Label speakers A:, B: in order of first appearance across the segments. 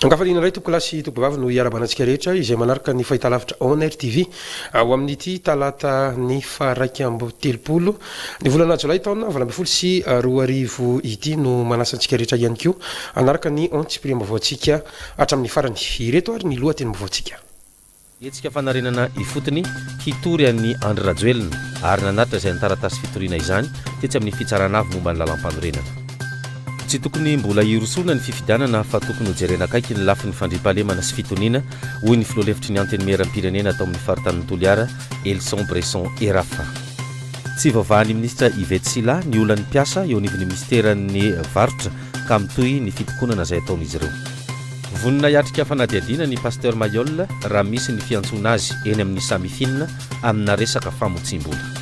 A: Ankafaliana indray tompokolahy sy tompokovavy no hiarahabana antsika rehetra izay manaraka ny fahitalavitra On Air TV ao amin'ity talata ny faha-31 ny volana jolay taona 2018 ity no manasa antsika rehetra ihany koa hanaraka ny antsipiriam-baovaontsika hatramin'ny farany. Ireto ary ny lohatenim-baovaontsika.
B: Hetsika fanarenana ifotony hitory an'i Andry Rajoelina ary nanatitra izay taratasy fitoriana izany tetsy amin'ny Fitsarana Avo momba ny Lalàmpanorenana. Tsy tokony mbola hirosoana ny fifidianana fa tokony hojerena akaiky ny lafiny fandriampahalemana sy fitoniana, hoy ny filoha lefitry ny Antenimierampirenena tao amin'ny faritanin'i Toliara, Elson Bresson Erafa. Tsy voavahan'ny minisitra Yvette Sylla ny olan'ny mpiasa eo anivon'ny minisiteran'ny varotra ka mitohy ny fitokonana izay ataon'izy ireo. Vonona hiatrika fanadihadiana ny Pasteur Mailhol raha misy ny fiantsoana azy eny amin'ny Samifin amina resaka famotsiam-bola.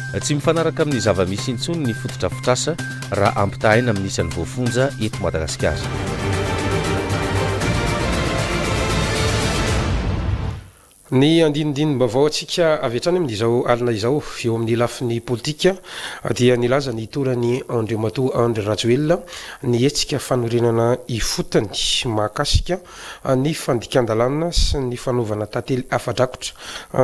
B: Tsy mifanaraka amin'ny zava-misy intsony ny fotodrafitrasa raha ampitahaina amin'ny isan'ny voafonja eto Madagasikara.
A: Ny andinindinin-baovao antsika avy hatrany amin'izao alina izao eo amin'ny lafiny politika dia nilaza ny hitoran'i Andriamatoa Andry Rajoelina ny hetsika fanorenana ifotony mahakasika ny fandikan-dalàna sy ny fanaovana tantely afa-drakotra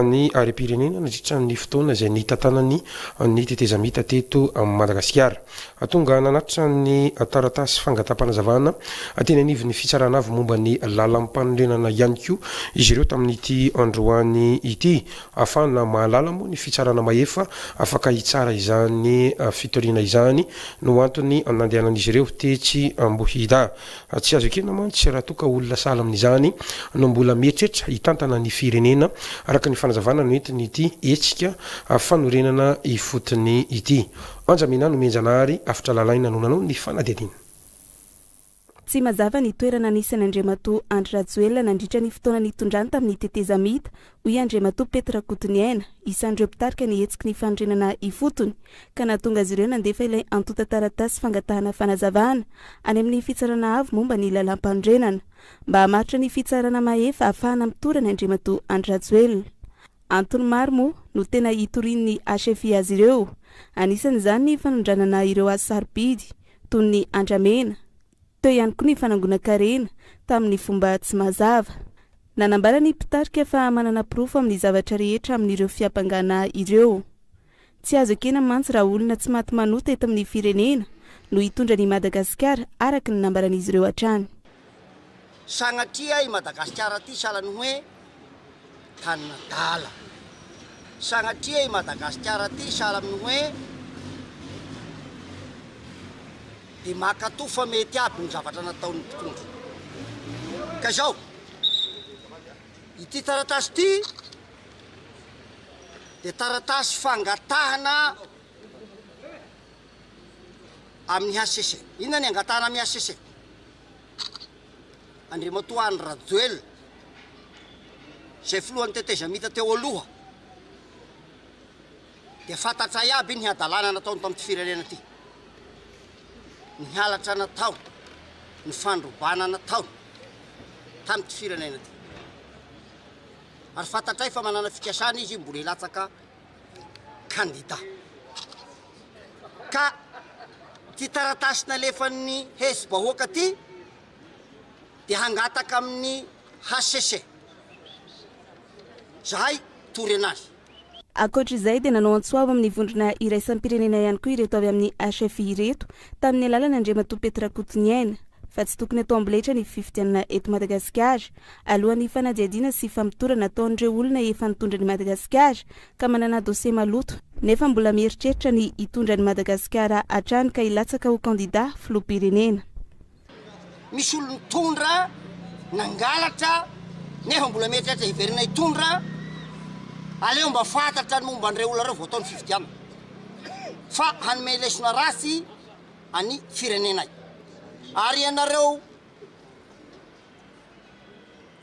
A: ny harem-pirenena nandritra ny fotoana izay nitantanany ny tetezamita teto Madagasikara. Tonga nanatitra ny taratasy fangataham-panazavana teny anivon'ny Fitsarana Avo momba ny Lalampanorenana ihany koa izy ireo tamin'ity androany ity. Ahafahana mahalala moa ny fitsarana mahefa afaka hitsara izany fitoriana izany no antony nandehanan'izy ireo tetsy Ambohidahy. Tsy azo ekena mantsy raha toa ka olona sahala amin'izany no mbola mieritreritra hitantana ny firenena, araka ny fanazavana noentin'ity hetsika fanorenana ifotony ity. Anja Mina Nomenjanahary, Avotra Lalaina no nanao ny fanadihadiana.
C: Tsy mazava ny toerana nisy an'Andriamatoa Andry Rajoelina nandritra ny fotoana nitondrany tamin'ny tetezamita, hoy Andriamatoa Pety Rakotoniaina, isan'ireo mpitarika ny hetsiky ny fanorenana ifotony, ka nahatonga azy ireo nandefa ilay antontan-taratasy fangatahana fanazavana any amin'ny Fitsarana Avo momba ny Lalàmpanorenana, mba hamaritra ny fitsarana mahefa ahafahana mitory an'i Andriamatoa Andry Rajoelina. Antony maro moa no tena hitorian'ny HFI azy ireo, anisan'izany ny fanondranana ireo hazo sarobidy toy ny andramena, teo ihany koa ny fanangonan-karena tamin'ny fomba tsy mazava. Nanambara ny mpitarika fa manana porofo amin'ny zavatra rehetra amin'ireo fiampangana ireo. Tsy azo ekena mantsy raha olona tsy maty manota eto amin'ny firenena no hitondra an'i Madagasikara araka ny nambaran'izy ireo hatrany.
D: Sagnatria i Madagasikara ty sahala ny hoe tanin'adala. Sagnatria i Madagasikara ty sahala amin'ny hoe dia mankatoa fa mety aby ny zavatra nataon'ny mpitondra. Ka izao, ity taratasy ity dia taratasy fangatahana amin'ny HCC. Inona ny angatahana amin'ny HCC? Andriamatoa Andry Rajoelina, izay filohan'ny tetezamita teo aloha, dia fantatray aby ny hadalana nataony tamin'ity firenena ity, ny halatra nataony, ny fandrobana nataony tamin'ity firenena ity. Ary fantatray fa manana fikasana izy mbola hilatsaka kandida. Ka ity taratasy nalefan'ny hetsi-bahoaka ity dia hangataka amin'ny hcc zahay tory anazy.
C: Ankoatra izay dia nanao antso avo amin'ny vondrona iraisam-pirenena ihany koa ireto avy amin'ny HFI ireto tamin'ny alalan'i Andriamatoa Pety Rakotoniaina fa tsy tokony atao amboletra ny fifidianana eto Madagasikara alohan'ny fanadihadiana sy famotorana ataon'ireo olona efa nitondra an'i Madagasikara ka manana dosie maloto nefa mbola mieritreritra ny hitondra an'i Madagasikara hatrany ka hilatsaka ho kandida filoham-pirenena.
D: Misy olo nitondra, nangalatra nefa mbola mieritreritra hiverina hitondra, aleo mba fantatra ny momba an'ireo olona ireo vao atao ny fifidianana fa hanome lesona ratsy an'ny firenenay. Ary ianareo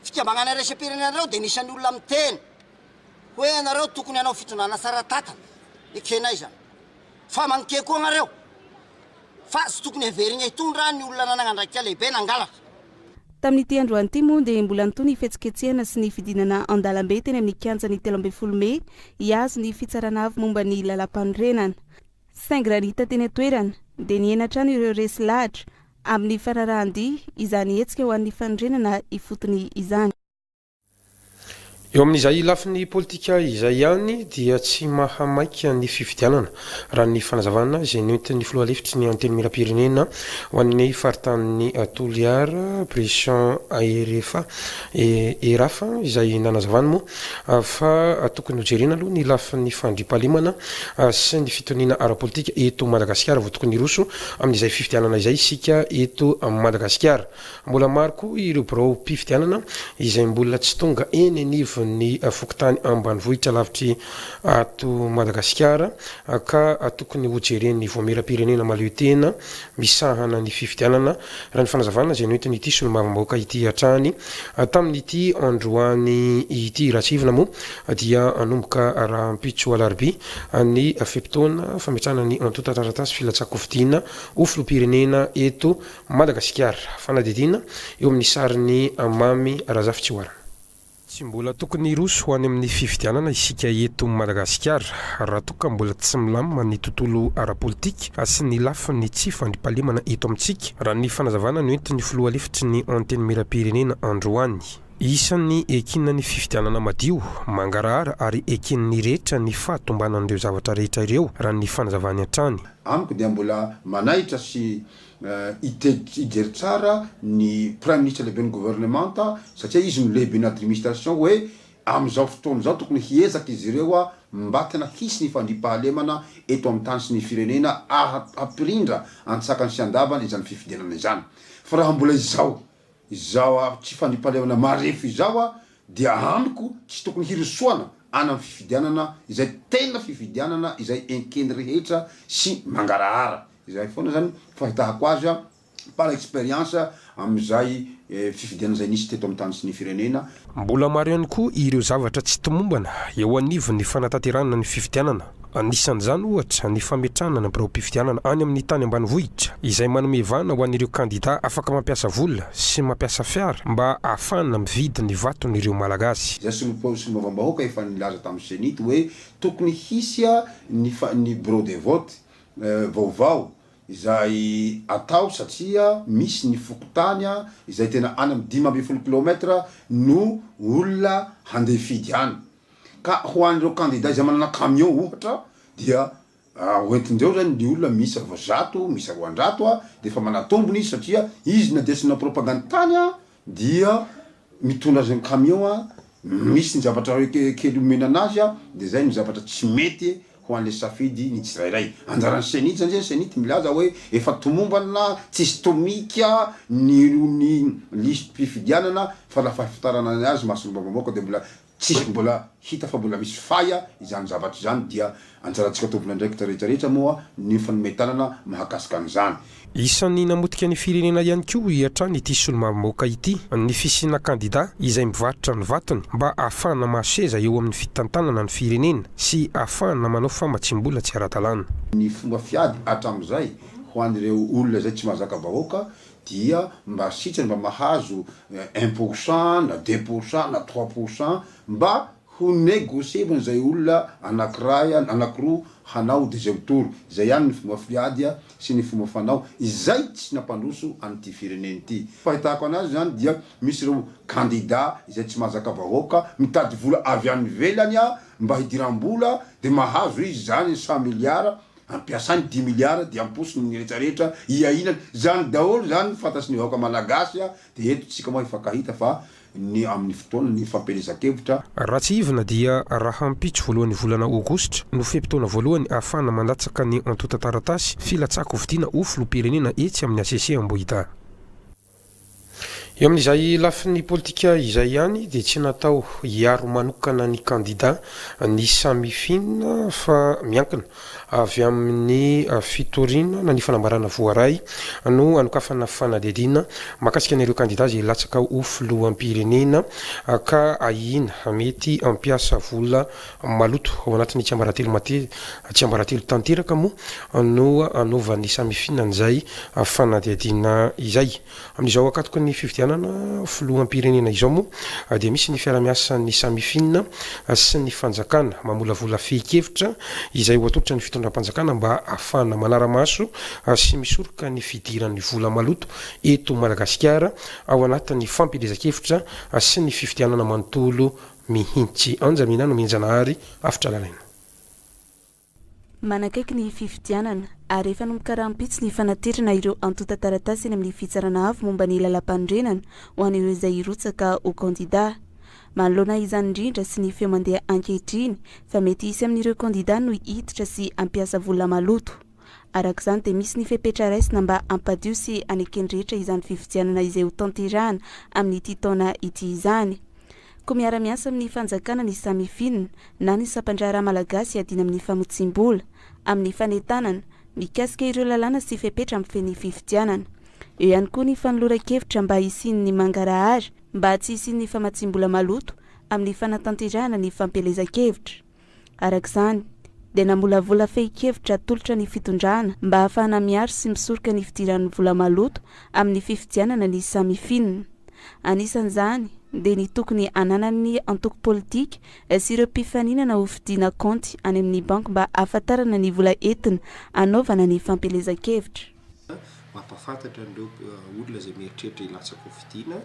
D: Fikambanana iraisam-pirenena ireo dia anisan'ny olona miteny hoe ianareo tokony hanao fitondrana tsara tantana, ekenay izany. Fa manke koa anareo fa tsy tokony heverigna hitondra ny olona nanagna andraikitra lehibe nangalatra.
C: Tamin'ity androany ity moa dia mbola nitohy ny fihetsiketsehana sy ny fidinana an-dalambe teny amin'ny kianjan'ny 13 mey hihazo ny fitsarana avo momba ny lalampanorenana. Saingy raha ny hita teny an-toerana dia nihena hatrany ireo resy lahatra. amin'ny fanarahan-dia izany hetsika ho an'ny fanorenana ifotony izany.
A: Eo amin'izay lafiny politika izay ihany dia tsy mahamaika ny fifidianana, raha ny fanazavana izay nentin'ny filoha lefitry ny Antenimierampirenena ho an'ny faritanin'i Toliara, Bresson Erefa, Erafa, izay nanazavany moa fa tokony hojerena aloha ny lafiny fandriampahalemana sy ny fitoniana ara-politika eto Madagasikara vao tokony hiroso amin'izay fifidianana izay isika eto Madagasikara. Mbola maro koa ireo biraom-pifidianana izay mbola tsy tonga eny anivon'ny fokontany ambanivohitra lavitry ato Madagasikara ka tokony hojeren'ny Vaomieram-pirenena mahaleo tena misahana ny fifidianana, raha ny fanazavana izay noentin'ity solombavambahoaka ity hatrany tamin'ity androany ity. Raha tsiahivina moa dia hanomboka rahampitso alarobia ny fe-potoana fametrahana ny antontan-taratasy filatsahan-kofidina ho filoham-pirenena eto Madagasikara, fanadihadiana eo amin'ny sarin'i Mamy Razafitsihoarana. Tsy mbola tokony hiroso ho any amin'ny fifidianana isika eto Madagasikara raha toa ka mbola tsy milamina ny tontolo ara-politika sy ny lafiny tsy fandriampahalemana eto amintsika, raha ny fanazavana noentin'ny filoha lefitry ny Antenimierampirenena androany. Isan'ny ekena ny fifidianana madio, mangarahara ary eken'ny rehetra ny fahatombanan'ireo zavatra rehetra ireo, raha ny fanazavany hatrany.
E: Amiko dia mbola manaitra sy hijery tsara ny Praiminisitra lehiben'ny governemanta satria izy no lehiben'ny administration hoe amin'izao fotoana izao tokony hiezaka izy ireo mba tena hisy ny fandriampahalemana eto amin'ny tany sy ny firenena hampirindra antsakany sy andavany izany fifidianana izany fa raha mbola izao izao tsy fandriampahalemana marefo izao dia amiko tsy tokony hirosoana any amin'ny fifidianana izay tena fifidianana izay eken'ny rehetra sy mangarahara. Izay foana zany fahitahako azy par expérience amin'izay fifidianana izay nisy teto amin'ny tany sy ny firenena.
A: Mbola maro ihany koa ireo zavatra tsy tomombana eo anivon'ny fanatanterahana ny fifidianana. Anisan'izany ohatra ny fametrahana ny biraom-pifidianana any amin'ny tany ambanivohitra izay manome vahana ho an'ireo kandida afaka mampiasa vola sy mampiasa fiara mba ahafahana mividy ny vaton'ireo Malagasy.
E: Izay solombavambahoaka efa nilaza tamin'ny Cenit hoe tokony hisy ny ny bureau de vote vaovao izay atao satria misy ny fokontany izay tena any amin'ny 15 kilomètre no olona handeha hifidy any ka ho an'ireo kandida izay manana camion ohatra dia hoentindreo zany ny olona miisa 100 miisa 200 dia efa manatombony izy satria izy na dia tsy nanao propagande tany dia mitondra azy ny camion a, misy ny zavatra kely omena anazy a, de zay no zavatra tsy mety ho an'le safidy ny tsirairay. Anjaran'ny cenit zany zay, cenit milaza hoe efa tomombana, tsisy tomika ny ny lisi-pifidianana fa la fahafantarana ny azy maha solombavambahoaka de mbola Tsisy mbola hita fa mbola misy faya izany zavatra izany dia anjarantsika tompon'andraikitra rehetra rehetra moa ny mifanome tanana mahakasika an'izany.
A: Isan'ny namotika ny firenena ihany koa hoy hatrany ity solombavambahoaka ity ny fisiana kandida izay mivarotra ny vatony mba ahafahana mahazo seza eo amin'ny fitantanana ny firenena sy ahafahana manao famatsiam-bola tsy ara-dalàna.
E: Ny fomba fiady hatramin'izay ho an'ireo olona izay tsy mahazaka vahoaka dia mba sitrany mba mahazo un pour cent na deux pour cent na trois pour cent mba ho negocier-vana izay olona anakiray anakiroa hanao deuxième tour, izay ihany ny fomba fiady sy ny fomba fanao izay tsy nampandroso an'ity firenena ity. Fahitako anazy izany dia misy ireo candidat izay tsy mahazaka vahoaka mitady vola avy any ivelany mba hidiram-bola dia mahazo izy izany cent milliards Ampiasainy dimy milliards dia amposiny ny rehetra rehetra iainany, zany daholo zany fantatry ny vahoaka malagasy a, dia eto tsika moa hifankahita fa ny amin'ny fotoana ny fampielezan-kevitra.
A: Raha tsiahivina dia rahampitso voalohan'ny volana aogositra no fe-potoana voalohany ahafahana mandatsaka ny antontan-taratasy filatsahan-kofidina ho filoham-pirenena etsy amin'ny HCC Ambohidahy. Eo amin'izay lafiny politika izay ihany dia tsy natao hiaro manokana ny kandida ny Samifin fa miankina avy amin'ny fitoriana na ny fanambarana voaray no hanokafana fanadihadiana mahakasika an'ireo kandida izay hilatsaka ho filoham-pirenena ka ahiana mety hampiasa vola maloto ao anatin'ny tsiambaratelo tsiambaratelo tanteraka moa no hanaovan'ny Samifin an'izay fanadihadiana izay. Amin'izao ankatoky ny fifidianana. fifidianana filoham-pirenena izao moa dia misy ny fiarahamiasan'ny Samifin sy ny fanjakana mamolavola fehin-kevitra izay ho atolotra ny fitondram-panjakana mba hahafahana manara-maso sy misoroka ny fidiran'ny vola maloto eto Madagasikara ao anatin'ny fampielezan-kevitra sy ny fifidianana manontolo mihitsy. Anja Mina Nomenjanahary, Avotra Lalaina.
C: Manakaiky ny fifidianana ary efa hanomboka rahampitso ny fanaterana ireo antontan-taratasy eny amin'ny Fitsarana Avo momba ny Lalàmpanorenana ho an'ireo izay hirotsaka ho kandidà. Manoloana izany indrindra sy ny feo mandeha ankehitriny fa mety hisy amin'ireo kandidà no hiditra sy hampiasa vola maloto. Araka izany dia misy ny fepetra raisina mba hampadio sy haneken'ny rehetra izany fifidianana izay hotanterahana amin'ity taona ity izany. Koa miara-miasa amin'ny fanjakana ny Samifin na ny sampandraharaha malagasy iadiana amin'ny famotsiam-bola, amin'ny fanentanana mikasika ireo lalàna sy fepetra mifehy ny fifidianana. Eo ihany koa ny fanoloran-kevitra mba hisian'ny mangarahara mba tsy hisian'ny famatsiam-bola maloto amin'ny fanatanterahana ny fampielezan-kevitra. Araka izany, dia namolavola fehin-kevitra atolotra ny fitondrana mba hahafahana miaro sy misoroka ny fidiran'ny vola maloto amin'ny fifidianana ny Samifin. Anisan'izany dia ny tokony hananan'ny antoko politika sy ireo mpifaninana ho fidiana kaonty any amin'ny banky mba hahafantarana ny vola entina hanaovana ny fampielezan-kevitra.
F: Mampahafantatra an'ireo olona izay mieritreritra hilatsaka ho fidiana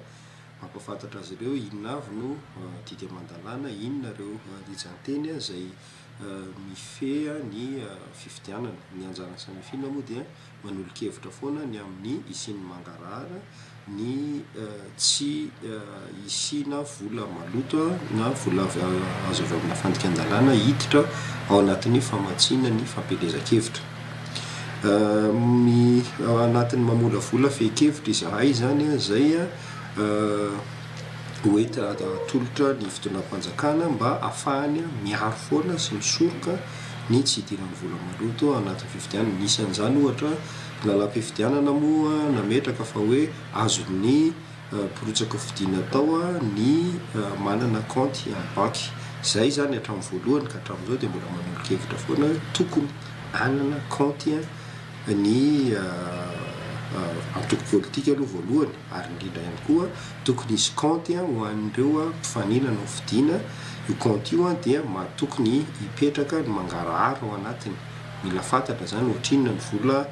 F: Mampahafantatra azy ireo inona avy no didy aman-dalàna, inona ireo rijan-teny izay mifehy ny fifidianana. Ny anjara Samifina moa dia manolo-kevitra foana ny amin'ny hisian'ny mangarahara, ny tsy hisiana vola maloto na vola azo avy amina fandikan-dalàna hiditra ao anatin'ny famatsiana ny fampielezan-kevitra. Ny ao anatin'ny mamolavola fehin-kevitra izahay izany izay ho entina atolotra ny fitondram-panjakana mba hahafahany miaro foana sy misoroka ny tsy hidiran'ny vola maloto ao anatin'ny fifidianana. Anisan'izany ohatra ny lalàm-pifidianana moa nametraka fa hoe azon'ny mpirotsaka fidiana atao ny manana kaonty amin'ny banky. Izay izany hatramin'ny voalohany ka hatramin'izao dia mbola manolo-kevitra foana hoe tokony hanana kaonty ny antoko politika aloha voalohany ary indrindra ihany koa tokony hisy kaonty ho an'ireo mpifaninana ho fidiana. Io kaonty io dia tokony hipetraka ny mangarahara ao anatiny. Mila fantatra izany ohatrinona ny vola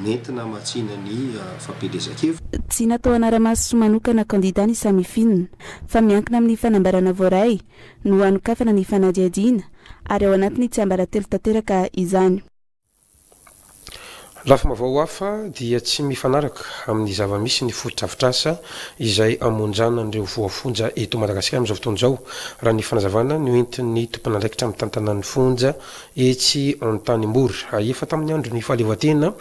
F: nentina hamatsiana ny fampielezan-kevitra.
C: Tsy natao hanara-maso manokana kandida ny Samifin, fa miankina amin'ny fanambarana voaray no hanokafana ny fanadihadiana ary ao anatin'ny tsiambaratelo tanteraka izany.
A: Lafim-baovao hafa dia tsy mifanaraka amin'ny zava-misy ny fotodrafitrasa izay hamonjana an'ireo voafonja eto Madagasikara amin'izao fotoana izao, raha ny fanazavana noentin'ny tompon'andraikitra mitantana ny fonja etsy Antanimora. Efa tamin'ny andron'ny fahaleovantena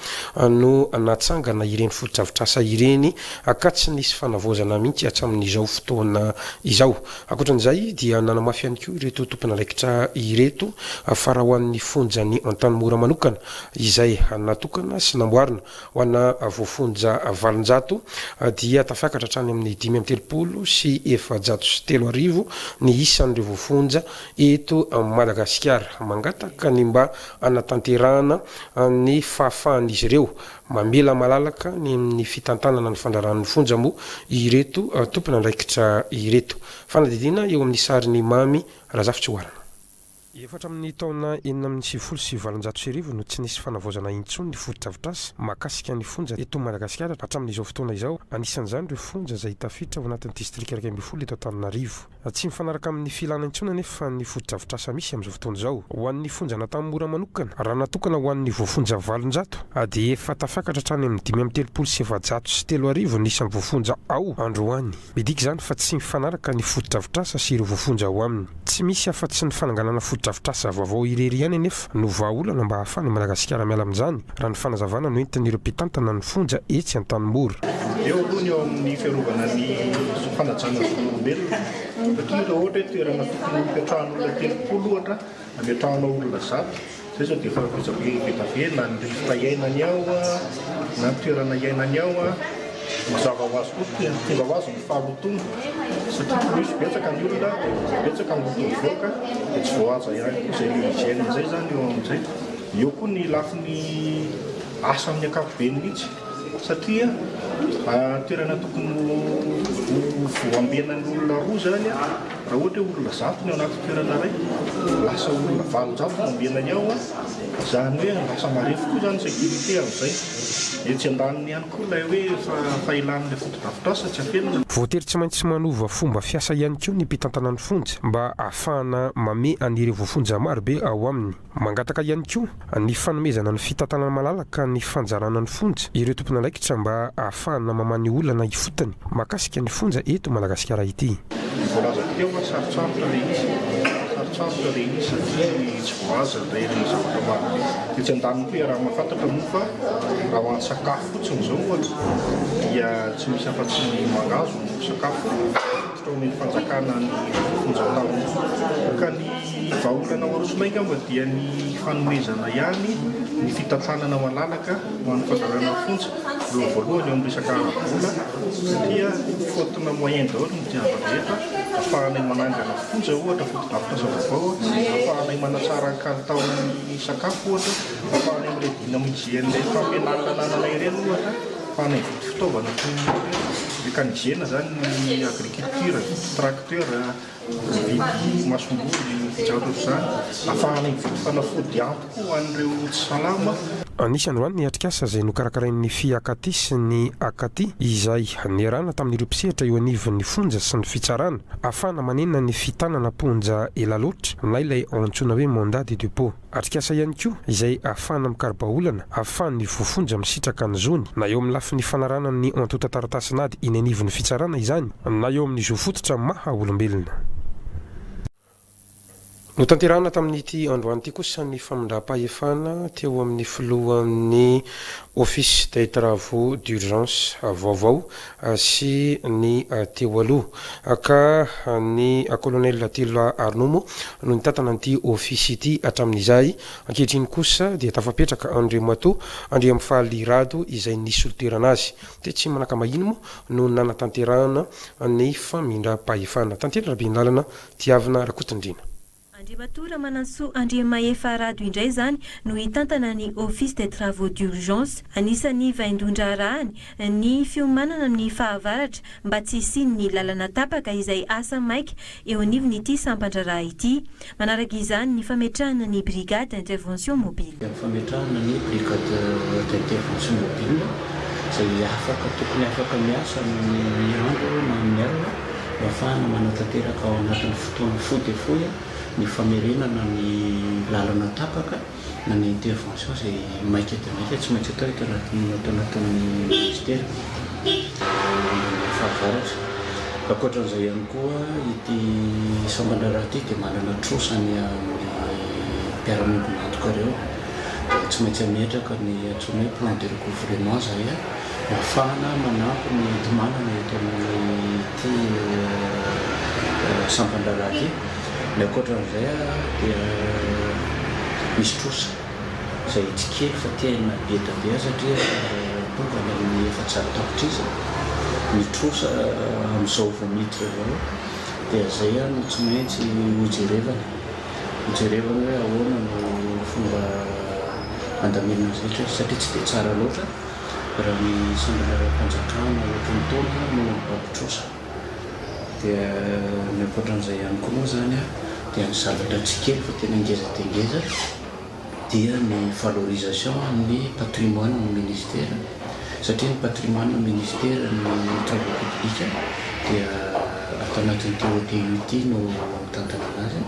A: no natsangana ireny fotodrafitrasa ireny ka tsy nisy fanavaozana mihitsy hatramin'izao fotoana izao. Ankoatran'izay dia nanamafy ihany koa ireto tompon'andraikitra ireto fa raha ho an'ny fonjan'i Antanimora manokana izay natokana sy namboarina ho ana voafonja 800 dia tafakatra hatrany amin'ny 3435 ny isan'ireo voafonja eto Madagasikara. Mangataka ny mba hanatanterahana ny fahafahan'izy ireo mamela malalaka ny amin'ny fitantanana ny fandraharahan'ny fonja moa ireto tompon'andraikitra ireto. Fanadihadiana eo amin'ny sarin'i Mamy Razafitsihoarana. Efa hatramin'ny taona 1896 no tsy nisy fanavaozana intsony ny fotodrafitrasa mahakasika ny fonja eto Madagasikara hatramin'izao fotoana izao. Anisan'izany ireo fonja izay tafiditra ao anatin'ny distrika 11 eto Antananarivo. Tsy mifanaraka amin'ny filana intsony anefa ny fotodrafitrasa misy amin'izao fotoana izao. Ho an'ny fonja Antanimora manokana, raha natokana ho an'ny voafonja 800, dia efa tafakatra hatrany amin'ny 3435 ny isan'ny voafonja ao androany. Midika izany fa tsy mifanaraka ny fotodrafitrasa sy ireo voafonja ao aminy. Tsy misy afa-tsy ny fananganana fotodrafitrasa vaovao irery ihany anefa no vahaolana mba hahafahan'i Madagasikara miala amin'izany, raha ny fanazavana noentin'ireo mpitantana ny fonja etsy Antanimora.
G: Eo aloha ny eo amin'ny fiarovana ny fanajana ny zon'olombelona satria raha ohatra hoe toerana tokony hipetrahan'olona 30 ohatra ametrahana olona 100, izay izao dia efa loza be be dia be na ny rivotra iainany ao na ny toerana iainany ao. Mazava ho azy koa tonga ho azy ny fahalotoana satria plus betsaka ny olona betsaka ny loto mivoaka dia tsy voahaja ihany koa izay le hygiène izay izany eo amin'izay. Eo koa ny lafiny asa amin'ny ankapobeny mihitsy satria toerana tokony ho. Ho voambenan'ny olona roa izany raha ohatra hoe olona zato ny ao anaty toerana iray, lasa olona 800 no ambenany ao, izany hoe lasa marefo koa izany ny sécurité amin'izay. Etsy andaniny ihany koa ilay hoe fahelan'ilay fotodrafitrasa tsy afenina.
A: Voatery tsy maintsy manova fomba fiasa ihany koa ny mpitantana ny fonja mba ahafahana mamehy an'ireo voafonja marobe ao aminy. Mangataka ihany koa ny fanomezana ny fitantanana malalaka ny fanjarana ny fonja ireo tompon'andraikitra mba ahafahana mamaha ny olana ifotony mahakasika ny fonja eto Madagasikara ity.
G: Ny voalazako teo fa sarotsarotra ilay izy, sarotsarotra ilay izy satria tsy voahaza ilay zavatra maro be. Etsy andaniny koa iaraha-mahafantatra moa fa raha ho an'ny sakafo fotsiny izao ohatra dia tsy misy afa-tsy ny mangahazo no sakafo fototra omen'ny fanjakana ny fonja tao. Ka ny vahaolana ho arosonay angamba dia ny fanomezana ihany ny fitantanana malalaka ho an'ny fandrarana fonja aloha voalohany eo amin'ny resaka ara-bola satria faute-na moyen daholo ny zava-drehetra ahafahanay manangana fonja ohatra fotodrafitrasa vaovao, ahafahanay manatsara ny kalitaon'ny sakafo ohatra, ahafahanay mi-redynamiser an'ilay fampianarana anananay ireny ohatra, ahafahanay mividy fitaovana toy ny hoe mécaniser-na izany ny agriculture, tracteur. Mividy masomboly, mividy zavatra ohatr'izany, ahafahana mividy fanafody ampy koa ho an'ireo tsy salama.
A: Nisy androany ny atrikasa izay nokarakarain'ny FIAKATI sy ny AKATI izay niarahana tamin'ireo mpisehatra eo anivon'ny fonja sy ny fitsarana ahafahana manena ny fitanana am-ponja ela loatra na ilay antsoina hoe mandat de depot. Atrikasa ihany koa izay ahafahana mikaro-bahaolana ahafahan'ny voafonja misitraka ny zony, na eo amin'ny lafiny fanarahana ny antontan-taratasin'ady eny anivon'ny fitsarana izany, na eo amin'ny zo fototra maha olombelona. Notanterahina tamin'ity androany ity kosa ny famindram-pahefana teo amin'ny filohan'ny Office des travaux d'urgence vaovao sy ny teo aloha ka ny Colonel Telo Arnaud moa no nitantana an'ity ofisy ity hatramin'izay. Ankehitriny kosa dia tafapetraka Andriamatoa Andriamifaly Rado izay nisolo toerana azy. Tetsy Manakambahiny moa no nanatanterahana ny famindram-pahefana. Tantely Rabenilàlana, Tiavina Rakotondriana.
H: Andriamatoa Ramanantsoa Andriamahefa Rado indray izany no hitantana ny Office des travaux d'urgence. Anisan'ny vaindohan-draharahany ny fiomanana amin'ny fahavaratra mba tsy hisian'ny lalana tapaka izay asa maika eo anivon'ity sampan-draharaha ity. Manaraka izany ny fametrahana ny brigade d'intervention mobile.
I: Ny fametrahana ny brigade d'intervention mobile izay afaka tokony afaka miasa amin'ny andro na amin'ny alina mba hahafahana manatanteraka ao anatin'ny fotoana fohy dia fohy ny famerenana ny lalana tapaka na ny intervention izay maika dia maika tsy maintsy atao eto anatin'ny ato anatin'ny ministera amin'ny fahavaratra. Ankoatran'izay ihany koa ity sampan-draharaha ity dia manana trosa any amin'ny mpiara-miombon'antoka ireo dia tsy maintsy hametraka ny antsoina hoe plan de recouvrement izahay ahafahana manampy ny enti-manana eto amin'ity sampan-draharaha ity. Ny ankoatran'izay dia misy trosa izay tsy kely fa tena be dia be satria tonga any amin'ny 400 tapitrisa ny trosa amin'izao vao miditra izao dia izay no tsy maintsy hojerevana, hojerevana hoe ahoana no fomba handaminana izay satria tsy dia tsara loatra raha ny sampandraharaham-panjakana ohatran'ny taona no mibaby trosa. Dia ny ankoatran'izay ihany koa moa izany dia ny zavatra tsy kely fa tena ngeza dia ngeza dia ny valorisation ny patrimoine ny ministera satria ny patrimoine ny ministera ny travaux publics dia ato anatin'ity OTU ity no mitantana anazy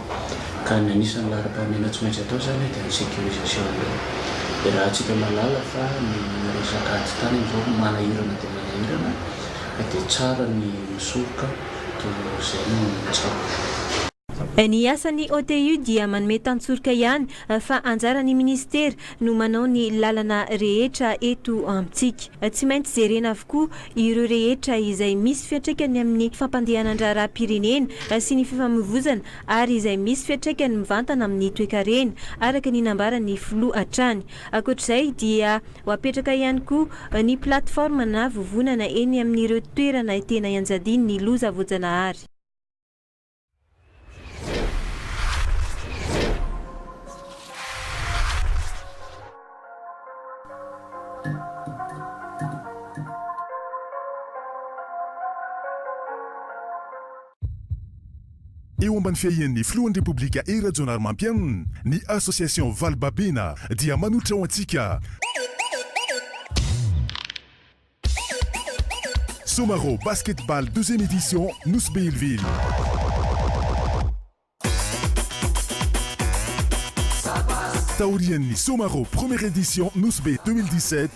I: ka ny anisan'ny laharam-pahamehana tsy maintsy atao izany dia ny sécurisation an'ireo. Dia raha antsika mahalala fa ny resaka ady tany amin'izao manahirana dia manahirana ka dia tsara ny misoroka toy izay no tsapa.
H: Ny asan'ny OTU dia manome tantsoroka ihany fa anjaran'ny minisitera no manao ny lalana rehetra eto amintsika. Tsy maintsy jerena avokoa ireo rehetra izay misy fiantraikany amin'ny fampandehanan-draharaham-pirenena sy ny fifamoivozana ary izay misy fiantraikany mivantana amin'ny toekarena, araka ny nambaran'ny filoha hatrany. Ankoatra izay dia ho apetraka ihany koa ny plateforme na vovonana eny amin'ireo toerana tena ianjadian'ny loza voajanahary.
J: Eo ambany fiahian'ny Filohan'ny Repoblika Hery Rajaonarimampianina, ny Association Valibabena dia manolotra ho antsika. Somaro Basketball deuxième édition Nosy Be Hellville. Taorian'ny Somaro première édition Nosy Be 2017,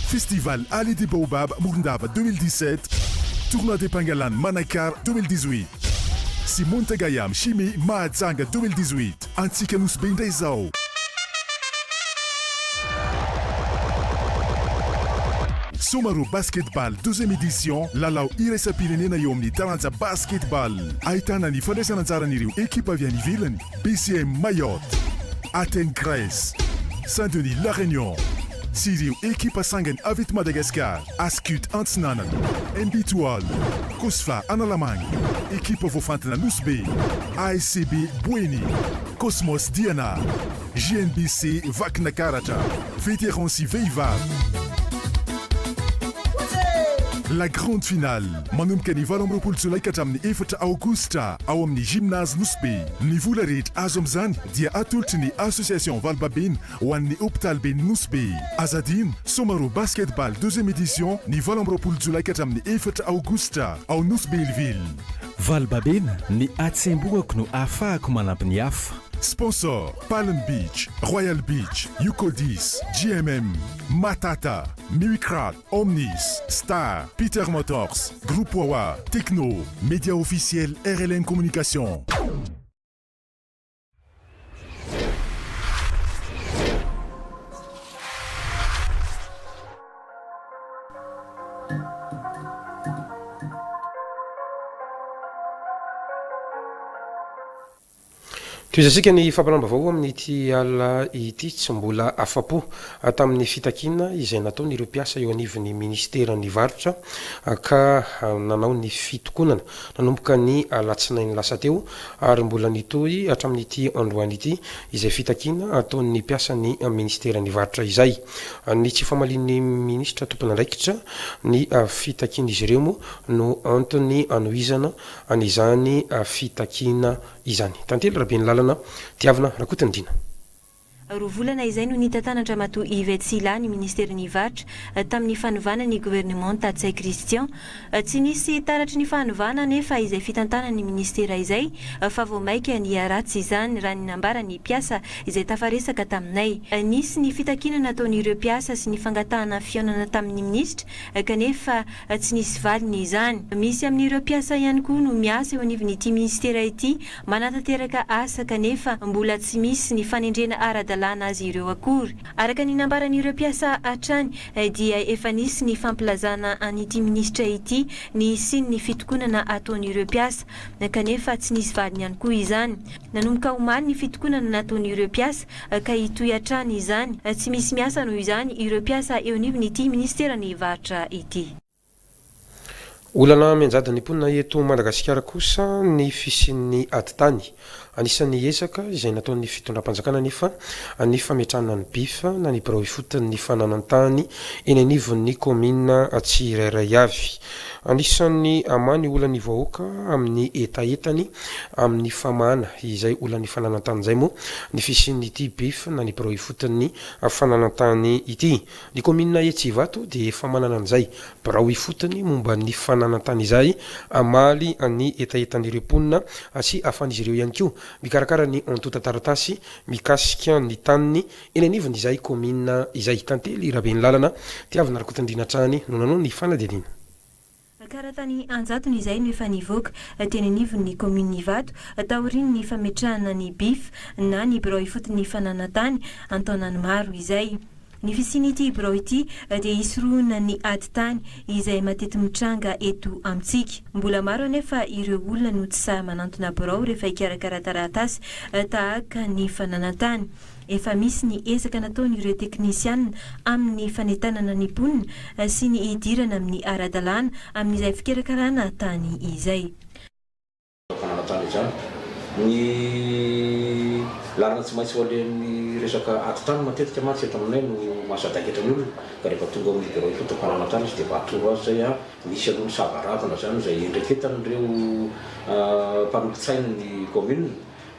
J: Festival Allée des Baobabs Morondava 2017, Tournoi des Pangalane Manakara 2018 sy Montagayam Chimie Mahajanga 2018. Antsika Nosy Be indray izao! Somaro Basketball deuxième édition, lalao iraisam-pirenena eo amin'ny taranja basketball. Ahitana ny fandraisana anjaran'ireo ekipa avy any ivelany, BCM Mayotte, Athènes Grèce, Saint Denis La Réunion, sy ireo ekipa sangany avy eto Madagasikara, Ascut Antsinanana, MB Toal, Cosfa Analamanga, ekipa voafantina Nosy Be, ASCB Boeny, Cosmos Diana. JNBC Vakinakaratra, Vétérans sy Vehivavy. La grande finale, manomboka ny 28 jolay ka hatramin'ny 4 aogositra ao amin'ny Gymnase Nosy Be. Ny vola rehetra azo amin'izany dia atolotry ny Association Valibabena ho an'ny Hopitaly be Nosy Be. Aza adino, Somaro Basketball deuxième édition ny 28 jolay ka hatramin'ny 4 aogositra ao Nosy Be Hellville.
K: Valibabena, ny hatsembohako no ahafahako manampy ny hafa.
J: Sponsor, Palm Beach, Royal Beach, Yukodis, GMM, Matata, Mimicrat, Omnis, Star, Peter Motors, Groupe Wawa, Tecno, Média officiel RLM Communication.
A: Tohizantsika ny fampanalam-baovao amin'ity alina ity. Tsy mbola afa-po tamin'ny fitakiana izay nataon'ireo mpiasa eo anivon'ny minisiteran'ny varotra ka nanao ny fitokonana nanomboka ny alatsinainy lasa teo ary mbola nitohy hatramin'ity androany ity izay fitakiana ataon'ny mpiasan'ny minisiteran'ny varotra izay. Ny tsy famalian'ny minisitra tompon'andraikitra ny fitakian'izy ireo moa no antony anohizana an'izany fitakiana izany. Tantely Rabenilalana, Tiavina Rakotondriana.
H: Roa volana izay no nitantanan-dRamatoa Yvette Sylla ny Minisiterin'ny Varotra tamin'ny fanovana ny governemanta Ntsay Christian. Tsy nisy taratry ny fanovana anefa izay fitantanany ny minisitera izay fa vao mainka niharatsy izany raha ny nambaran'ny mpiasa izay tafaresaka taminay. Nisy ny fitakiana nataon'ireo mpiasa sy ny fangatahana fihaonana tamin'ny minisitra kanefa Tsy nisy valiny izany. Misy amin'ireo mpiasa ihany koa no miasa eo anivon'ity minisitera ity manatanteraka asa kanefa mbola tsy misy ny fanendrena ara-dalàna azy ireo akory. Araka ny nambaran'ireo mpiasa hatrany dia efa nisy ny fampilazana an'ity minisitra ity ny hisian'ny fitokonana ataon'ireo mpiasa kanefa tsy nisy valiny ihany koa izany. Nanomboka omaly ny fitokonana nataon'ireo mpiasa ka hitohy hatrany izany. Tsy misy miasa noho izany ireo mpiasa eo anivon'ity minisiteran'ny varotra ity.
A: Olana mianjady ny mponina eto Madagasikara kosa ny fisian'ny ady tany. Anisan'ny ezaka izay nataon'ny fitondram-panjakana anefa ny fametrahana ny BIF na ny birao ifoton'ny fananan-tany eny anivon'ny kaominina tsirairay avy. Anisan'ny hamaha ny olan'ny vahoaka amin'ny hetahetany amin'ny famahana izay olan'ny fananan-tany izay moa ny fisian'ity BIF na ny birao ifoton'ny fananan-tany ity. Ny kaominina etsy Ivato dia efa manana an'izay birao ifotony momba ny fananan-tany izay hamaly ny hetahetan'ireo mponina sy ahafahan'izy ireo ihany koa mikarakara ny antontan-taratasy mikasika ny taniny Eny anivon'izay kaominina izay. Tantely Rabenilalana, Tiavina Rakotondriana hatrany no nanao ny fanadihadiana.
H: Karatany an-jatony izay no efa nivoaka teny anivon'ny kaominina Ivato taorian'ny fametrahana ny BIF na ny birao ifoton'ny fananan-tany an-taonany maro izay. Ny fisian'ity birao ity dia hisorohana ny ady tany izay mateti-mitranga eto amintsika. Mbola maro anefa ireo olona no tsy sahy manantona birao rehefa hikarakara taratasy tahaka ny fananan-tany. Efa misy ny ezaka nataon'ireo teknisianina amin'ny fanentanana ny mponina sy ny hidirana amin'ny ara-dalàna amin'izay fikarakarana tany izay.
I: Fananana tany izany. Ny Lalana tsy maintsy ho alehan'ny resaka ady tany matetika mantsy eto aminay no mahasadaikatra ny olona ka rehefa tonga ao amin'ny birao ifotony fananantany izy dia efa atoro azy izay misy aloha ny savaravina izany izay endreketan'ireo mpanolotsain'ny commune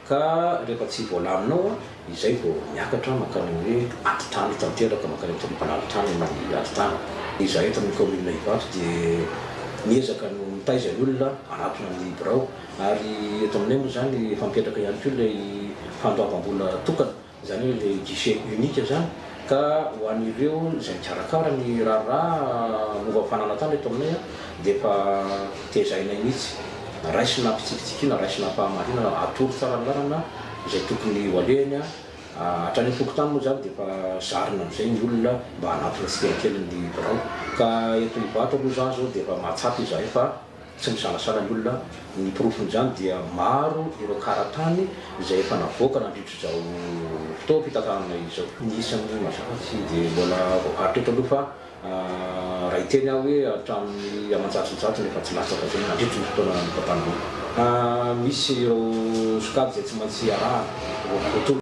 I: ka rehefa tsy voalamina ao izay vao miakatra mankany amin'ny hoe ady tany tanteraka mankany amin'ny tribonaly tany ny ady tany. Izahay eto amin'ny commune Ivato dia miezaka no mitaiza ny olona hanatona ny birao Ary eto aminay moa izany efa mipetraka ihany koa ilay fandoavam-bola tokana, izany hoe ilay guichet unique izany, ka ho an'ireo izay mikarakara ny raharaha momba ny fananan-tany eto aminay dia efa tezainay mihitsy, raisina am-pitsikitsikiana, raisina am-pahamarinana, atoro tsara ny lalana izay tokony ho alehany, hatrany amin'ny fokontany moa izany dia efa zarina amin'izay ny olona mba hanatona tsikelikely ny birao. Ka eto Ivato aloha izany izao dia efa mahatsapa izahay fa. Tsy misalasala ny olona, ny porofon'izany dia maro ireo karatany izay efa navoaka nandritra izao fotoam-pitantanana izao. Ny isan'ny mazava tsy dia mbola voafaritra eto aloha fa raha hiteny aho hoe hatramin'ny aman-jatony efa tsy latsaka izay nandritra ny fotoana nitantanana. Misy ireo sokajy izay tsy maintsy arahana voatolotra.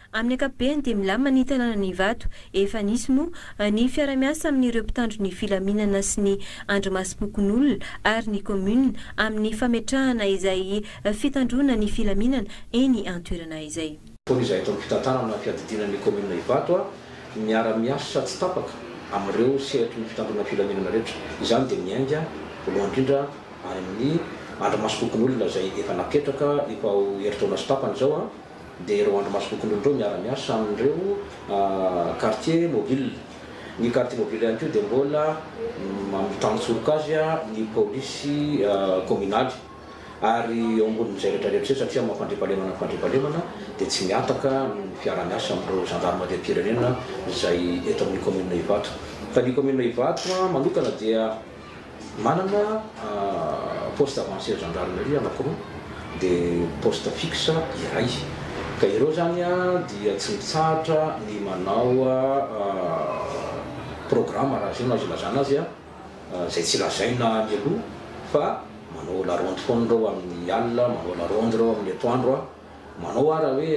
H: Amin'ny ankapobeny dia milamina ny tanànan'Ivato. Efa nisy moa ny fiara-miasa amin'ireo mpitandro ny filaminana sy ny andrimasom-pokonolona ary ny commune amin'ny fametrahana izay fitandroana ny filaminana eny an-toerana izay.
I: Foana izahay eto amin'ny fitantanana fiadidiana ny commune Ivato miara-miasa tsy tapaka amin'ireo sehatry ny fitandroana filaminana rehetra. Izany dia miainga voalohany indrindra any amin'ny andrimasom-pokonolona izay efa napetraka efa ho herintaona sy tapany izao. dia ireo andrimasom-pokonolona ireo miara-miasa amin'ireo quartier mobile. Ny quartier mobile ihany koa dia mbola mitantsoroka azy ny polisy kaominaly. Ary eo ambonin'izay rehetra rehetra izay, satria maha fandriampahalemana ny fandriampahalemana, dia tsy mihataka ny fiaraha-miasa amin'ireo zandarimariam-pirenena izay eto amin'ny kaominina Ivato. Fa ny kaominina Ivato manokana dia. Manana poste avancé gendarmerie anakiroa dia poste fixe iray ka ireo zany dia tsy mitsahatra ny manao programme raha zay no azo ilazana azy izay tsy lazaina mialoha fa manao la ronde foana ireo amin'ny alina, manao la ronde ireo amin'ny atoandro. Manao aho raha hoe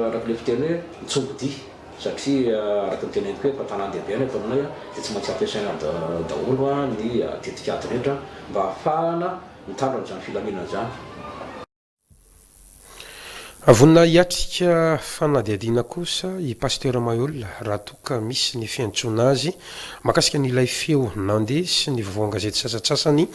I: araka ilay fiteny hoe mitsongodia satria araka ny teneniko hoe efa tanàn-dehibe any eto aminay dia tsy maintsy ampiasaina daholo ny tetikady rehetra mba hahafahana mitandro an'izany filaminana izany.
A: Vonona hiatrika fanadihadiana kosa i Pasteur Maheul raha toa ka misy ny fiantsoana azy mahakasika ny ilay feo nandeha sy ny vaovao an-gazety sasantsasany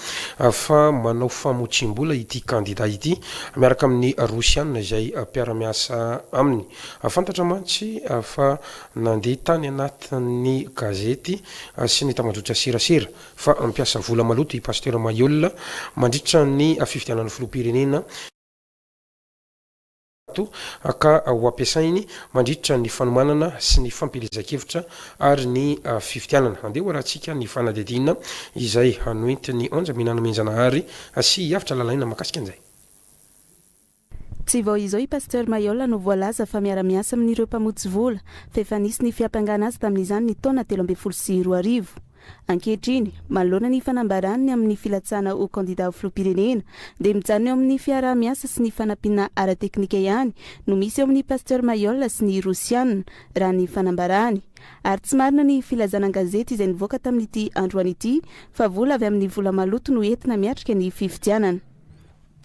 A: fa manao famotsiam-bola ity kandida ity miaraka amin'ny Rosiana izay mpiara-miasa aminy. Fantatra mantsy fa nandeha tany anatin'ny gazety sy ny tambajotra serasera fa hampiasa vola maloto i Pasteur Mailhol mandritra ny fifidianana filoham-pirenena. Toa ka ho ampiasainy mandritra ny fanomanana sy ny fampielezan-kevitra ary ny fifidianana. Andeha ho arahantsika ny fanadihadiana izay noentin'i Onja Minanomenjanahary sy i Avotra Lalaina mahakasika an'izay.
C: Tsy vao izao i Pasteur Mailhol no voalaza fa miara-miasa amin'ireo mpamotsy vola, fa efa nisy ny fiampangana azy tamin'izany ny taona 2013. Ankehitriny, manoloana ny fanambarany ny amin'ny filatsahana ho kandida ho filoham-pirenena, dia mijanona eo amin'ny fiaraha-miasa sy ny fanampiana ara-teknika ihany no misy eo amin'ny Pasteur Mailhol sy ny Rosiana, raha ny fanambarany. Ary tsy marina ny filazana an-gazety izay nivoaka tamin'ity androany ity fa vola avy amin'ny vola maloto no entina miatrika ny fifidianana.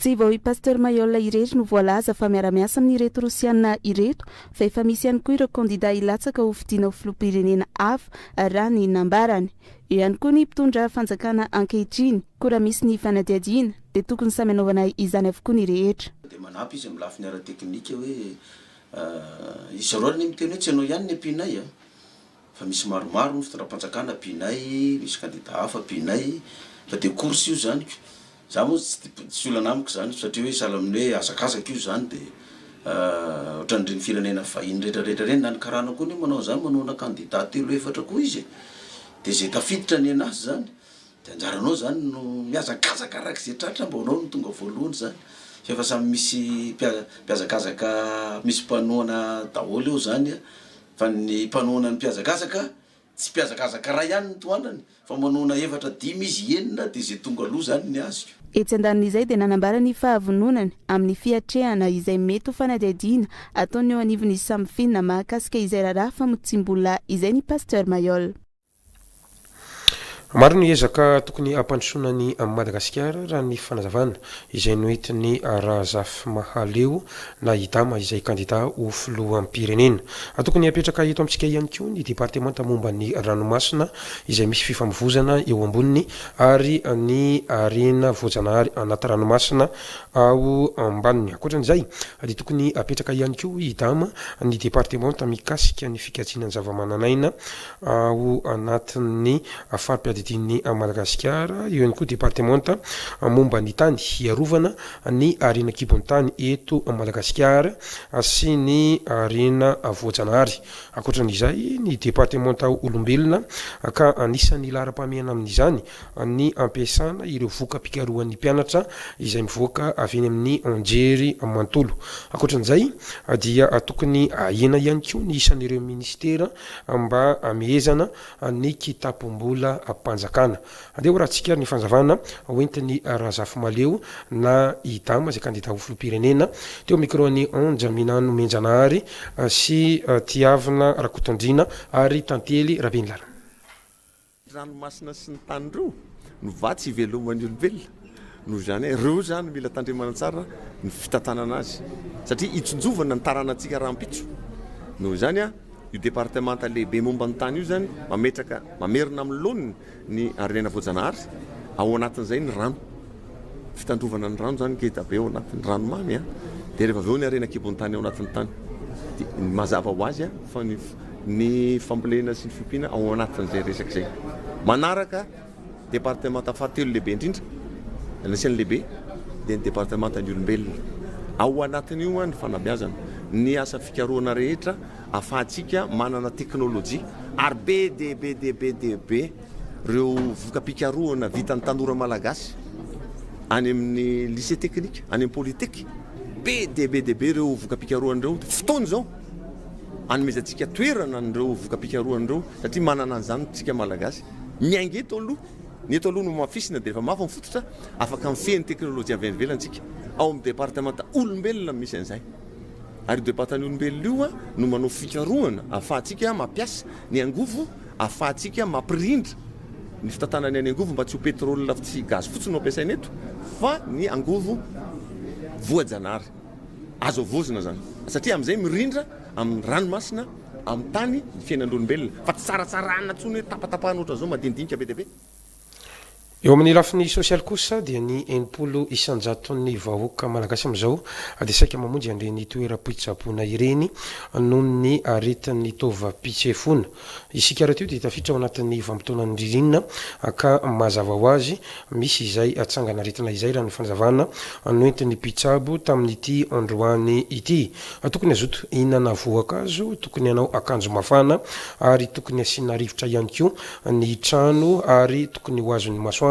C: Tsy vao i Pasteur Mailhol irery no voalaza fa miara-miasa amin'ireto Rosiana ireto fa efa misy ihany koa ireo kandida hilatsaka ho fidiana ho filoham-pirenena hafa raha ny nambarany. Eo ihany koa ny mpitondra fanjakana ankehitriny koa raha misy ny fanadihadiana dia tokony samy hanaovana izany avokoa ny rehetra.
L: Dia manampy izy amin'ny lafiny ara-teknika hoe izy zareo anie miteny hoe tsy ianao ihany ny ampianay a! Fa misy maromaro ny fitondram-panjakana ampianay, misy kandida hafa ampianay, fa dia course io zany ko. Za moa tsy tsy olana amiko izany satria hoe sahala amin'ny hoe hazakazaka io izany dia ohatran'ireny firenena vahiny rehetra rehetra ireny na ny karana koa anie manao an'izany manohana candidat telo efatra koa izy e! dia izay tafiditra ny an'azy izany dia anjaranao izany no mihazakazaka araka izay tratra mba ho anao no tonga voalohany izany fa efa samy misy mpihazakazaka misy mpanohana daholo eo izany fa ny mpanohana ny mpihazakazaka. Tsy mpihazakazaka iray ihany no tohanany fa manohana efatra dimy izy enina dia izay tonga aloha izany ny azoko.
C: Etsy andanin'izay dia nanambara ny fahavononany amin'ny fiatrehana izay mety ho fanadihadiana ataon'ny eo anivon'ny Samifin mahakasika izay raharaha famotsiam-bola izay ny Pasteur Mailhol.
A: Maro ny ezaka tokony hampandrosoana an'i Madagasikara raha ny fanazavana izay noentin'i Razafimahaleo na i Dama izay kandida ho filoham-pirenena. Tokony hapetraka eto amintsika ihany koa ny departemanta momba ny ranomasina izay misy fifamoivozana eo amboniny ary ny harena voajanahary anaty ranomasina ao ambaniny. Ankoatran'izay dia tokony hapetraka ihany koa i Dama ny departemanta mikasika ny fikajiana ny zavamananaina ao anatin'ny fari-piadidian'i Madagasikara, eo ihany koa departemanta momba ny tany hiarovana ny harena an-kibon'ny tany eto Madagasikara sy ny harena voajanahary. Ankoatran'izay, ny departemanta olombelona ka anisan'ny laharam-pahamehana amin'izany ny ampiasana ireo voka-pikarohan'ny mpianatra izay mivoaka avy eny amin'ny Anjery manontolo. Ankoatran'izay dia tokony ahena ihany koa ny isan'ireo minisitera mba hamehezana ny kitapom-bolam-panjakana. Andeha horahantsika ary ny fanazavana hoentin'i Razafimahaleo na i Dama izay kandida ho filoham-pirenena teo amin'ny micro-n'i Onja Minano Menjanahary sy Tiavina Rakotondriana ary Tantely Rabenilala.
M: Ranomasina sy ny tany ireo no vatsy iveloman'ny olombelona, noho izany ireo izany no mila tandremana tsara ny fitantanana azy satria hitsinjovana ny taranantsika rahampitso, noho izany io departemanta lehibe momba ny tany io izany mametraka mamerina amin'ny laoniny ny harena voajanahary ao anatin'izay ny rano, fitandrovana ny rano izany ngeda be ao anatin'ny rano mamy dia rehefa avy eo ny harena an-kibon'ny tany ao anatin'ny tany dia mazava ho azy fa ny ny fambolena sy ny fiompiana ao anatin'izay resaka izay. Manaraka departemanta fahatelo lehibe indrindra, anisan'ny lehibe dia ny departemantan'ny olombelona. Ao anatin'io ny fanabeazana, ny asa fikarohana rehetra ahafahantsika manana teknolojia ary be dia be dia be dia be ireo voka-pikarohana vitan'ny tanora malagasy any amin'ny lycée technique, any amin'ny polytech. Be dia be dia be ireo voka-pikarohana ireo. Fotoana izao hanomezantsika toerana an'ireo voka-pikarohana ireo satria manana an'izany isika Malagasy. Miainga eto aloha, ny eto aloha no hamafisina dia rehefa mafy ny fototra, afaka mifehy ny teknolojia avy any ivelany isika. Ao amin'ny departemanta olombelona no misy an'izay. Ary io departeman'ny olombelona io no manao fikarohana ahafahantsika mampiasa ny angovo, ahafahantsika mampirindra ny fitantanana ny angovo mba tsy ho pétrole sy gaz fotsiny no ampiasaina eto fa ny angovo voajanahary. Azo havaozina izany satria amin'izay mirindra amin'ny ranomasina, amin'ny tany ny fiainan'olombelona fa tsy tsaratsarana intsony hoe tapatapahana ohatran'izao madinidinika be dia be.
A: Eo amin'ny lafiny sosialy kosa dia ny 60 isan-jaton'ny vahoaka malagasy amin'izao dia saika mamonjy an'ireny toeram-pitsaboana ireny noho ny aretin'ny taovam-pitsefoana. Isika rahateo dia tafiditra ao anatin'ny vanim-potoanan'ny ririnina ka mazava ho azy misy izay tsangan'aretina izay raha ny fanazavana noentin'ny mpitsabo tamin'ity androany ity. Tokony hazoto hihinana voankazo, tokony hanao akanjo mafana ary tokony hasiana rivotra ihany koa ny trano ary tokony ho azon'ny masoandro,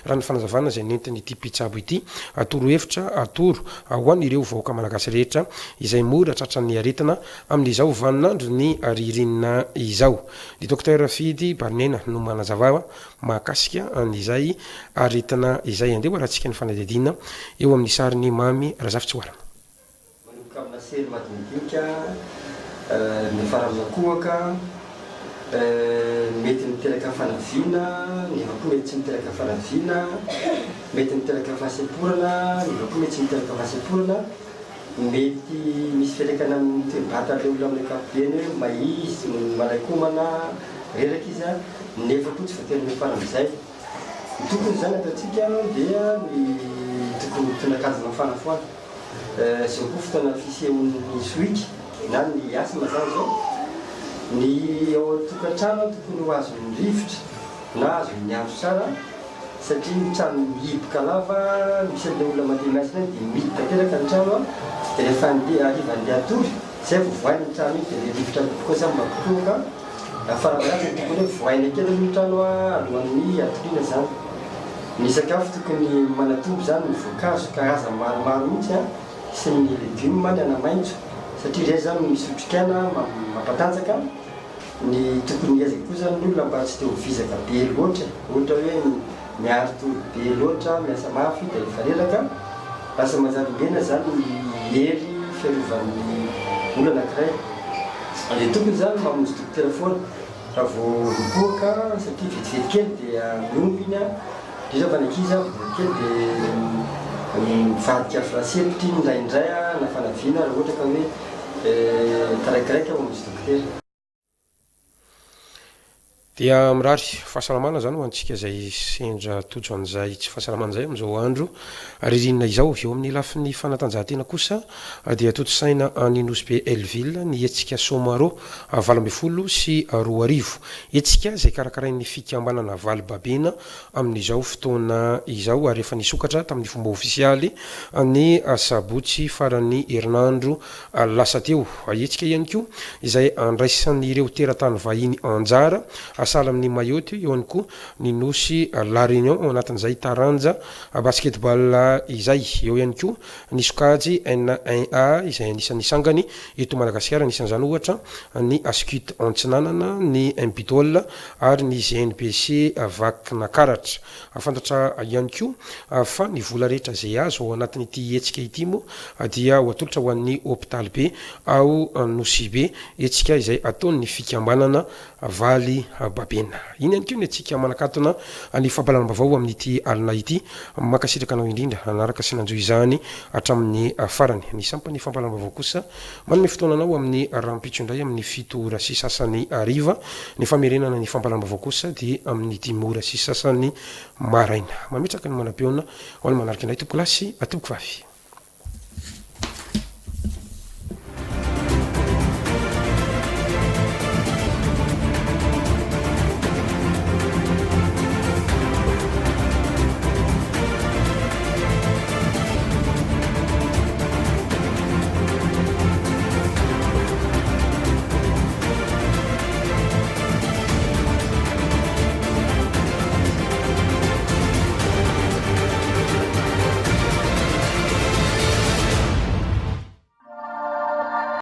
A: raha ny fanazavana izay nentin'ity mpitsabo ity. Torohevitra atoro ho an'ireo vahoaka malagasy rehetra izay mora tratran'ny aretina amin'izao vaninandron'ny ririnina izao. Ny Docteur Fidy Barinena no manazava mahakasika an'izay aretina izay. Andeha ho arahantsika ny fanadihadiana eo amin'ny sarin'i Mamy Razafitsihoarana.
N: Manomboka amina sery madinidinika, miafara amina kohaka, mety miteraka fanaviana, nefa koa mety tsy miteraka fanaviana, mety miteraka fahasemporana, nefa koa mety tsy miteraka fahasemporana, mety misy fiantraikany amin'ny toe-batan'ilay olona amin'ny ankapobeny hoe mahia izy, malain-komana, reraka izy, nefa koa tsy voatery miafara amin'izay. Ny tokony izany ataontsika dia ny tokony mitondra akanjo mafana foana. Izao koa fotoana fisehoan'ny sohiky na ny asthme izany izao. Ny ao an-tokantrano tokony ho azon'ny rivotra na azon'ny andro tsara satria ny trano mihiboka lava misy an'ilay olona mandeha miasa ireny dia mihidy tanteraka ny trano dia rehefa andeha hariva andeha hatory izay vao vohaina iny trano iny dia ilay rivotra mihiboka ao izany mampikohoka. Farafaharatsiny tokony hoe vohaina kely aloha ny trano alohan'ny hatoriana izany. Ny sakafo tokony manatombo izany ny voankazo karazany maromaro mihitsy sy ny legioma, ny anamaitso satria ireny izany misy otrikaina mampatanjaka. Ny tokony hiezaka koa zany ny olona mba tsy dia ho vizaka be loatra e, ohatra hoe miari-tory be loatra, miasa mafy dia rehefa reraka, lasa manjary mihena zany ny hery fiarovan'ny olona anankiray. Dia tokony zany mamonjy dokotera foana raha vao mipoaka satria vetivety kely dia mihombo iny an, indrindra fa ny ankizy an, vetivety kely dia mivadika filasepotra iny indraindray an, na fanaviana raha ohatra ka hoe Taraikiraika mamonjy dokotera.
A: Dia mirary fahasalamana izany ho antsika izay sendra tojo an'izay tsy fahasalamana izay amin'izao andro ririnina izao. Eo amin'ny lafiny fanatanjahantena kosa dia tontosaina any Nosy Be Hellville ny hetsika Somaro 2018. Hetsika izay karakarain'ny fikambanana Valy Babena amin'izao fotoana izao ary efa nisokatra tamin'ny fomba ofisialy ny sabotsy faran'ny herinandro lasa teo. Hetsika ihany koa izay andraisan'ireo teratany vahiny anjara, sahala amin'i Mayotte, eo ihany koa ny nosy La Réunion ao anatin'izay taranja basketball izay. Eo ihany koa ny sokajy N1A izay anisan'ny sangany eto Madagasikara, anisan'izany ohatra ny Ascut Antsinanana, ny Mpitol ary ny GNBC Vakinakaratra. Fantatra ihany koa fa ny vola rehetra izay azo ao anatin'ity hetsika ity moa dia ho atolotra ho an'ny hopitaly be ao Nosibe, hetsika izay ataon'ny fikambanana Valy Babena. Iny ihany koa ny antsika manakatona ny fampahalalam-baovao amin'ity alina ity. Mankasitraka anao indrindra nanaraka sy nanjohy izany hatramin'ny farany. Ny sampan'ny fampahalalam-baovao kosa manome fotoana anao amin'ny rahampitso indray amin'ny fito ora sy sasany hariva. Ny famerenana ny fampahalalam-baovao kosa dia amin'ny dimy ora sy sasany maraina. Mametraka ny manam-peona ho an'ny manaraka indray tompokolahy sy tompokovavy.